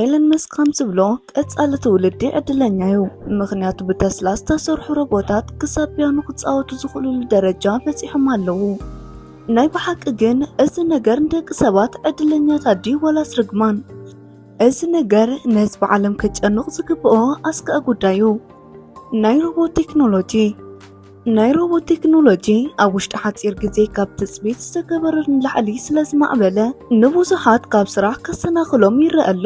ኤለን መስክ ከም ዝብሎ፣ ቀጻሊ ትውልዲ ዕድለኛ እዩ፣ ምኽንያቱ ብተስላ ዝተሰርሑ ሮቦታት ክሳብ ፒያኖ ክጻወቱ ዝኽእሉሉ ደረጃ በጺሖም ኣለዉ። ናይ ብሓቂ ግን፣ እዚ ነገር ንደቂ ሰባት ዕድለኛታት ድዩ ዋላስ ርግማን? እዚ ነገር ነህዝቢ ዓለም ከጨንቕ ዝግብኦ ኣስጋኢ ጉዳይ እዩ። ናይ ሮቦት ቴክኖሎጂ። ናይ ሮቦት ቴክኖሎጂ ኣብ ውሽጢ ሓጺር ግዜ ካብ ትጽቢት ዝተገበረሉ ንላዕሊ ስለ ዝማዕበለ፣ ንብዙሓት ካብ ስራሕ ከሰናኽሎም ይረአ ኣሎ።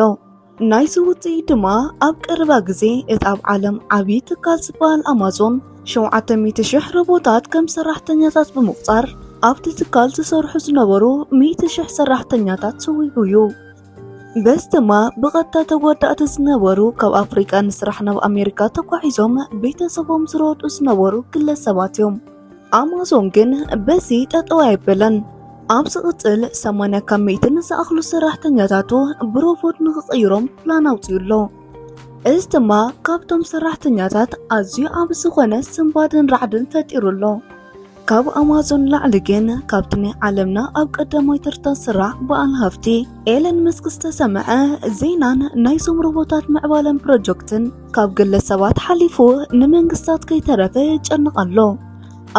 ናይዚ ውጽኢት ድማ፣ ኣብ ቀረባ ግዜ እቲ ኣብ ዓለም ዓቢ ትካል ዝበሃል ኣማዞን፣ ሸውዓተ ሚእቲ ሽሕ ሮቦታት ከም ሰራሕተኛታት ብምቑጻር፣ ኣብቲ ትካል ዝሰርሑ ዝነበሩ ሚእቲ ሽሕ ሰራሕተኛታት ሰዊጉ እዩ። በዚ ድማ፣ ብቐጥታ ተጎዳእቲ ዝነበሩ ካብ ኣፍሪቃ ንስራሕ ናብ ኣሜሪካ ተጓዒዞም ቤተሰቦም ዝረድኡ ዝነበሩ ግለሰባት እዮም። ኣማዞን ግን በዚ ጠጠው ኣይበለን። ኣብ ዝቕጽል ሰማንያ ካብ ሚእቲ ንዝኣኽሉ ሰራሕተኛታቱ ብሮቦት ንኽቕይሮም ፕላን ኣውጺኡ ኣሎ። እዚ ድማ ካብቶም ሰራሕተኛታት ኣዝዩ ዓቢ ዝኾነ ስንባደን ራዕድን ፈጢሩ ኣሎ። ካብ ኣማዞን ላዕሊ ግን፣ ካብቲ ናይ ዓለምና ኣብ ቀዳማይ ተርታ ዝስራዕ በዓል ሃፍቲ ኤለን መስክ ዝተሰምዐ ዜናን ናይዞም ሮቦታት ምዕባለን ፕሮጀክትን፣ ካብ ግለሰባት ሓሊፉ ንመንግስታት ከይተረፈ የጨንቕ ኣሎ።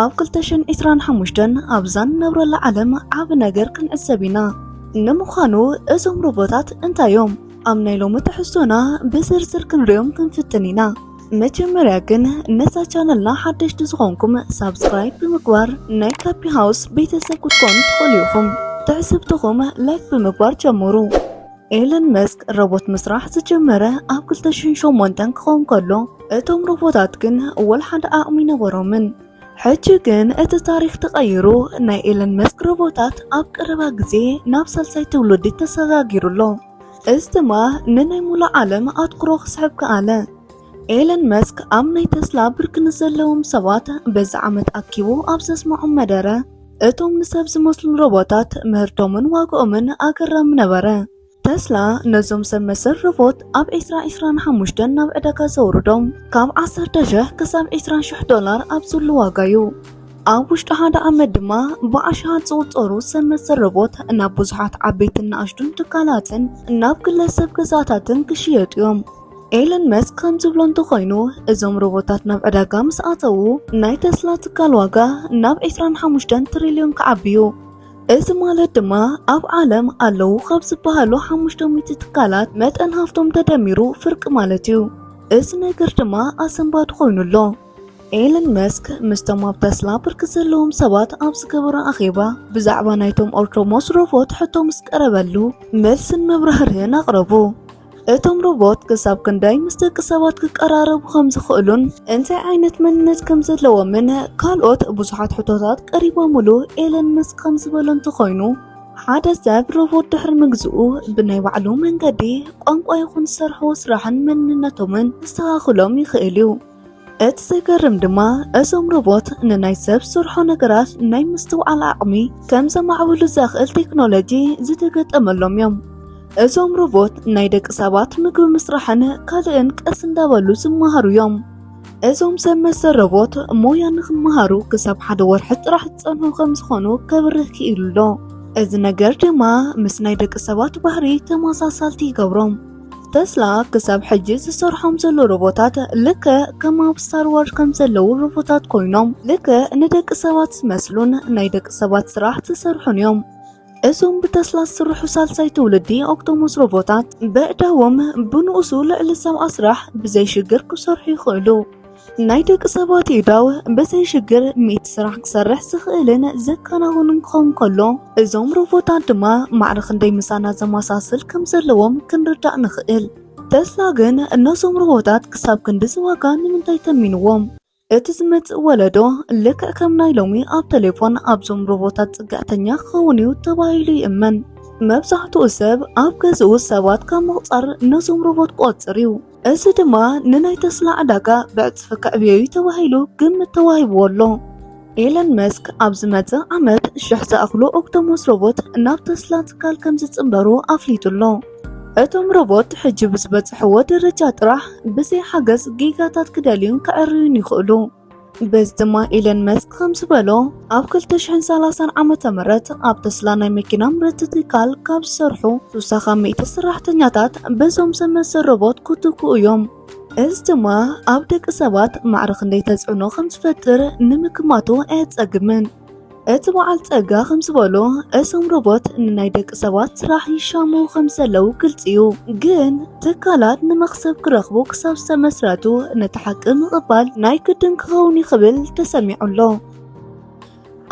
ኣብ ክልተ ሽሕን ዕስራን ሓሙሽተን ኣብዛ ንነብረላ ዓለም ዓቢ ነገር ክንዕዘብ ኢና። ንምዃኑ እዞም ሮቦታት እንታይ እዮም? ኣብ ናይ ሎሚ ትሕዝቶና ብዝርዝር ክንሪኦም ክንፍትን ኢና። መጀመርያ ግን፣ ነዛ ቻነልና ሓደሽቲ ዝኾንኩም ሳብስክራይብ ብምግባር ናይ ካፒ ሃውስ ቤተሰብ ክትኮኑ ትኽእሉ ኢኹም። ትዕዝብትኹም ላይክ ብምግባር ጀምሩ። ኤለን መስክ ሮቦት ምስራሕ ዝጀመረ ኣብ ክልተ ሽሕን ሸሞንተን ክኸውን ከሎ፣ እቶም ሮቦታት ግን ወላ ሓደ ዓቕሚ ኣይነበሮምን። ሕጂ ግን እቲ ታሪኽ ተቐይሩ፣ ናይ ኤለን መስክ ሮቦታት ኣብ ቀረባ ግዜ ናብ ሳልሳይ ትውልዲ ተሰጋጊሩ ኣሎ። እዚ ድማ ንናይ ሙሉእ ዓለም ኣትኩሮ ክስሕብ ከኣለ። ኤለን መስክ ኣብ ናይ ተስላ ብርኪ ንዘለዎም ሰባት በዚ ዓመት ኣኪቡ ኣብ ዘስምዖም መደረ፣ እቶም ንሰብ ዝመስሉ ሮቦታት ምህርቶምን ዋግኦምን ኣገራሚ ነበረ። ተስላ ነዞም ሰብ መሰል ሮቦት ኣብ ዕስራ ዕስራን ሓሙሽተን ናብ ዕዳጋ ዘውርዶም፣ ካብ ዓሰርተ ሽሕ ክሳብ ዕስራ ሽሕ ዶላር ኣብ ዝህሉ ዋጋ እዩ። ኣብ ውሽጢ ሓደ ዓመት ድማ ብኣሽሓት ዝቑጸሩ ሰብ መሰል ሮቦት ናብ ብዙሓት ዓበይትን ንኣሽቱን ትካላትን ናብ ግለሰብ ገዛታትን ክሽየጡ እዮም። ኤለን መስክ ከም ዝብሎ እንተኾይኑ፣ እዞም ሮቦታት ናብ ዕዳጋ ምስ ኣተዉ፣ ናይ ተስላ ትካል ዋጋ ናብ ዕስራን ሓሙሽተን ትሪልዮን ክዓቢ እዩ። እዚ ማለት ድማ፣ ኣብ ዓለም ኣለዉ ካብ ዝበሃሉ ሓሙሽተ ሚእቲ ትካላት መጠን ሃፍቶም ተደሚሩ ፍርቂ ማለት እዩ። እዚ ነገር ድማ ኣሰንባዲ ኮይኑ ኣሎ። ኤለን መስክ ምስቶም ኣብ ተስላ ብርኪ ዘለዎም ሰባት ኣብ ዝገበሮ ኣኼባ፣ ብዛዕባ ናይቶም ኦፕቲመስ ሮቦት ሕቶ ምስ ቀረበሉ፣ መልስን መብራህርህን ኣቕረቡ። እቶም ሮቦት ክሳብ ክንደይ ምስ ደቂ ሰባት ክቀራረቡ ከም ዝኽእሉን እንታይ ዓይነት መንነት ከም ዘለዎምን ካልኦት ብዙሓት ሕቶታት ቀሪቦምሉ፣ ኤለን መስክ ከም ዝበሎ እንተኾይኑ፣ ሓደ ሰብ ሮቦት ድሕሪ ምግዝኡ፣ ብናይ ባዕሉ መንገዲ፣ ቋንቋ ይኹን ዝሰርሕዎ ስራሕን መንነቶምን ክስተኻኽሎም ይኽእል እዩ። እቲ ዘገርም ድማ፣ እዞም ሮቦት ንናይ ሰብ ዝሰርሖ ነገራት ናይ ምስትውዓል ዓቕሚ ከም ዘማዕብሉ ዘኽእል ቴክኖሎጂ ዝተገጠመሎም እዮም። እዞም ሮቦት ናይ ደቂ ሰባት ምግቢ ምስራሕን ካልእን ቀስ እንዳበሉ ዝመሃሩ እዮም። እዞም ሰብ መሰል ሮቦት ሞያ ንኽመሃሩ ክሳብ ሓደ ወርሒ ጥራሕ ዝጸንሑ ከም ዝኾኑ ከብርህ ክኢሉ ኣሎ። እዚ ነገር ድማ ምስ ናይ ደቂ ሰባት ባህሪ ተመሳሳልቲ ይገብሮም። ተስላ ክሳብ ሕጂ ዝሰርሖም ዘሎ ሮቦታት ልክዕ ከም ኣብ ስታር ዋርስ ከም ዘለዉ ሮቦታት ኮይኖም፣ ልክዕ ንደቂ ሰባት ዝመስሉን ናይ ደቂ ሰባት ስራሕ ዝሰርሑን እዮም። እዞም ብተስላ ዝስርሑ ሳልሳይ ትውልዲ ኦፕቲመስ ሮቦታት፣ በእዳዎም ብንኡሱ ልዕሊ ሰብዓ ስራሕ ብዘይ ሽግር ክሰርሑ ይኽእሉ። ናይ ደቂ ሰባት ኣእዳው ብዘይ ሽግር ሚእቲ ስራሕ ክሰርሕ ዝኽእልን ዘከናውንን ክኸውን ከሎ፣ እዞም ሮቦታት ድማ ማዕረ ክንደይ ምሳና ዘመሳስል ከም ዘለዎም ክንርዳእ ንኽእል። ተስላ ግን ነዞም ሮቦታት ክሳብ ክንድዚ ዋጋ ንምንታይ ተሚንዎም? እቲ ዝመጽእ ወለዶ ልክዕ ከም ናይ ሎሚ ኣብ ቴሌፎን ኣብዞም ሮቦታት ጽግዕተኛ ክኸውን እዩ ተባሂሉ ይእመን። መብዛሕትኡ ሰብ ኣብ ገዝኡ ሰባት ካብ ምቑጻር ነዞም ሮቦት ክቆጽር እዩ። እዚ ድማ ንናይ ተስላ ዕዳጋ ብዕጽፊ ከዕብዮ እዩ ተባሂሉ ግምት ተዋሂብዎ ኣሎ። ኤለን መስክ ኣብ ዝመጽእ ዓመት ሽሕ ዝኣኽሉ ኦፕቲመስ ሮቦት ናብ ተስላ ትካል ከም ዝጽንበሩ ኣፍሊጡ ኣሎ። እቶም ሮቦት ሕጂ ብዝበጽሕዎ ደረጃ ጥራሕ ብዘይ ሓገዝ ጊጋታት ክደልዩን ከዕርዩን ይኽእሉ። በዚ ድማ ኢለን መስክ ከም ዝበሎ፣ ኣብ ክልተ ሽሕን ሰላሳን ዓመተ ምህረት ኣብ ተስላ ናይ መኪና ምረቲ ትካል ካብ ዝሰርሑ ሱሳ ካብ ሚእቲ ሰራሕተኛታት በዞም ሰብ መሰል ሮቦት ክትክኡ እዮም። እዚ ድማ ኣብ ደቂ ሰባት ማዕረ ክንደይ ተጽዕኖ ከም ዝፈጥር ንምግማቱ ኣየጸግምን። እቲ በዓል ጸጋ ከም ዝበሎ፣ እዞም ሮቦት ንናይ ደቂ ሰባት ስራሕ ይሻሙ ከም ዘለዉ ግልጺ እዩ። ግን ትካላት ንመኽሰብ ክረኽቡ ክሳብ ዝተመስረቱ፣ ነቲ ሓቂ ምቕባል ናይ ግድን ክኸውን እዩ ክብል ተሰሚዑ ኣሎ።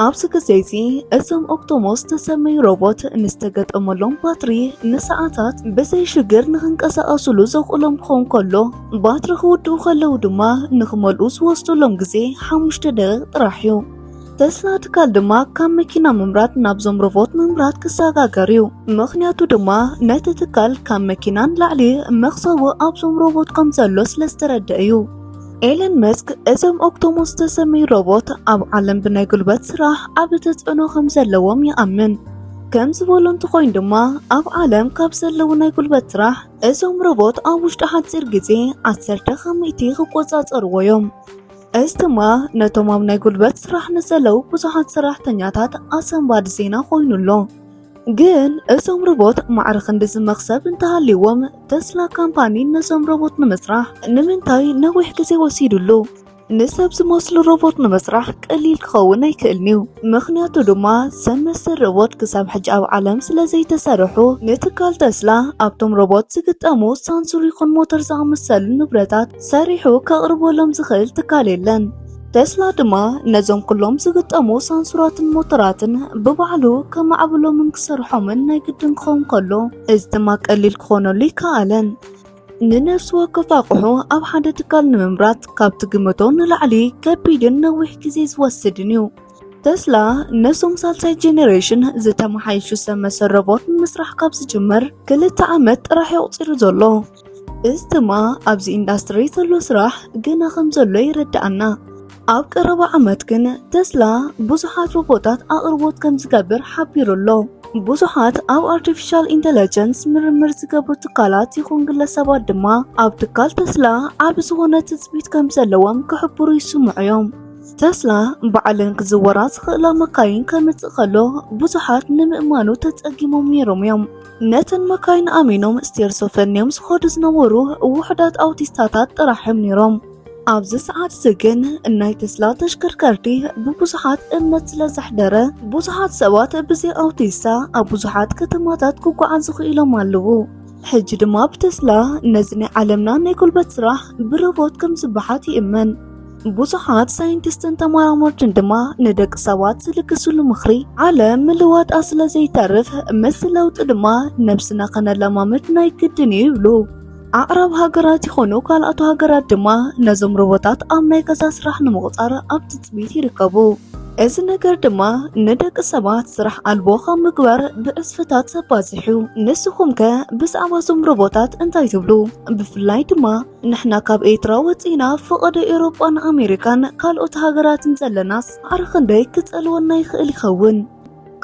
ኣብዚ ግዜ እዚ፣ እዞም ኦፕቶሞስ ዝተሰመዩ ሮቦት ንዝተገጠመሎም ባትሪ ንሰዓታት ብዘይ ሽግር ንኽንቀሳቐሱሉ ዘኽእሎም ክኸውን ከሎ፣ ባትሪ ክውድኡ ከለዉ ድማ ንኽመልኡ ዝወስደሎም ግዜ ሓሙሽተ ደቂቕ ጥራሕ እዩ። ተስላ ትካል ድማ ካብ መኪና ምምራት ናብዞም ሮቦት ምምራት ክሰጋገር እዩ። ምኽንያቱ ድማ ነቲ ትካል ካብ መኪና ንላዕሊ መኽሰቡ ኣብዞም ሮቦት ከም ዘሎ ስለ ዝተረድአ እዩ። ኤለን መስክ እዞም ኦፕቶሞስ ዝተሰመዩ ሮቦት ኣብ ዓለም ብናይ ጉልበት ስራሕ ዓቢ ተጽዕኖ ከም ዘለዎም ይኣምን። ከም ዝበሎ እንተኾይኑ ድማ፣ ኣብ ዓለም ካብ ዘለዉ ናይ ጉልበት ስራሕ እዞም ሮቦት ኣብ ውሽጢ ሓጺር ግዜ ዓሰርተ ካብ ሚእቲ ክቆጻጸርዎ እዮም። እዚ ድማ ነቶም ኣብ ናይ ጉልበት ስራሕ ንዘለዉ ብዙሓት ሰራሕተኛታት ኣሰንባዲ ዜና ኮይኑ ኣሎ። ግን እዞም ሮቦት ማዕረ ክንድዚ መኽሰብ እንተሃልይዎም፣ ተስላ ካምፓኒ ነዞም ሮቦት ንምስራሕ ንምንታይ ነዊሕ ግዜ ወሲዱሉ? ንሰብ ዝመስሉ ሮቦት ንምስራሕ ቀሊል ክኸውን ኣይክእልን እዩ። ምኽንያቱ ድማ ሰብ መሰል ሮቦት ክሳብ ሕጂ ኣብ ዓለም ስለ ዘይተሰርሑ፣ ንትካል ተስላ ኣብቶም ሮቦት ዝግጠሙ ሳንሱር ይኹን ሞተር ዝኣመሰሉ ንብረታት ሰሪሑ ከቕርበሎም ዝኽእል ትካል የለን። ተስላ ድማ ነዞም ኩሎም ዝግጠሙ ሳንሱራትን ሞተራትን ብባዕሉ ከማዕብሎምን ክሰርሖምን ናይ ግድን ክኸውን ከሎ፣ እዚ ድማ ቀሊል ክኾነሉ ይከኣለን። ንነፍሲ ወከፍ ኣቑሑ ኣብ ሓደ ትካል ንምምራት ካብ ትግምቶ ንላዕሊ ከቢድን ነዊሕ ግዜ ዝወስድን እዩ። ተስላ ነዞም ሳልሳይ ጀነሬሽን ዝተመሓየሹ ሰብ መሰል ሮቦት ንምስራሕ ካብ ዝጅምር ክልተ ዓመት ጥራሕ እዩ ኣቑጺሩ ዘሎ። እዚ ድማ ኣብዚ ኢንዳስትሪ ዘሎ ስራሕ ገና ከም ዘሎ የረድኣና። ኣብ ቀረባ ዓመት ግን ተስላ ብዙሓት ሮቦታት ኣቕርቦት ከም ዝገብር ሓቢሩ ኣሎ። ብዙሓት ኣብ ኣርቲፊሻል ኢንተለጀንስ ምርምር ዝገብሩ ትካላት ይኹን ግለሰባት ድማ ኣብ ትካል ተስላ ዓቢ ዝኾነ ትጽቢት ከም ዘለዎም ክሕብሩ ይስምዑ እዮም። ተስላ ባዕለን ክዝወራ ዝኽእላ መካይን ከምጽእ ከሎ ብዙሓት ንምእማኑ ተጸጊሞም ነይሮም እዮም። ነተን መካይን ኣሚኖም ስቴርሶ ፈንዮም ዝኸዱ ዝነበሩ ውሑዳት ኣውቲስታታት ጥራሕ እዮም ነይሮም። ኣብዚ ሰዓት እዚ ግን ናይ ተስላ ተሽከርከርቲ ብብዙሓት እምነት ስለ ዘሕደረ፣ ብዙሓት ሰባት ብዘይ ኣውቲስታ ኣብ ብዙሓት ከተማታት ክጓዓዙ ክኢሎም ኣለዉ። ሕጂ ድማ ብተስላ ነዚ ናይ ዓለምና ናይ ጉልበት ስራሕ ብሮቦት ከም ዝበሓት ይእመን። ብዙሓት ሳይንቲስትን ተመራመርትን ድማ ንደቂ ሰባት ዝልግስሉ ምኽሪ ዓለም ምልዋጣ ስለ ዘይተርፍ፣ ምስ ለውጢ ድማ ነብስና ከነለማምድ ናይ ግድን እዩ ይብሉ። ኣዕራብ ሃገራት ይኹኑ ካልኣት ሃገራት ድማ ነዞም ሮቦታት ኣብ ናይ ገዛ ስራሕ ንምቑጻር ኣብ ትጽቢት ይርከቡ። እዚ ነገር ድማ ንደቂ ሰባት ስራሕ ኣልቦ ካብ ምግባር ብዕጽፍታት ዘባዝሕ እዩ። ንስኹም ከ ብዛዕባ እዞም ሮቦታት እንታይ ትብሉ? ብፍላይ ድማ ንሕና ካብ ኤርትራ ወጺና ፈቐዶ ኤውሮጳን ኣሜሪካን ካልኦት ሃገራትን ዘለናስ ማዕረ ክንደይ ክጸልወና ይኽእል ይኸውን?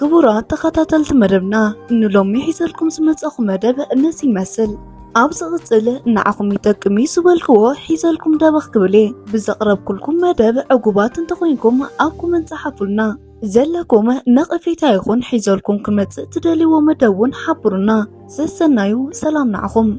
ክቡራት ተኸታተልቲ መደብና፣ ንሎሚ ሒዘልኩም ዝመጸኹ መደብ ነዚ ይመስል። ኣብ ዝቕጽል ንዓኹም ይጠቅም እዩ ዝበልክዎ ሒዘልኩም ደበኽ ክብል እየ። ብዘቕረብኩልኩም መደብ ዕጉባት እንተኾይንኩም ኣብ ኮመንት ጸሓፉልና። ዘለኩም ነቐፌታ ይኹን ሒዘልኩም ክመጽእ ትደልይዎ መደብ እውን ሓብሩና። ሰሰናዩ ሰላም ንዓኹም።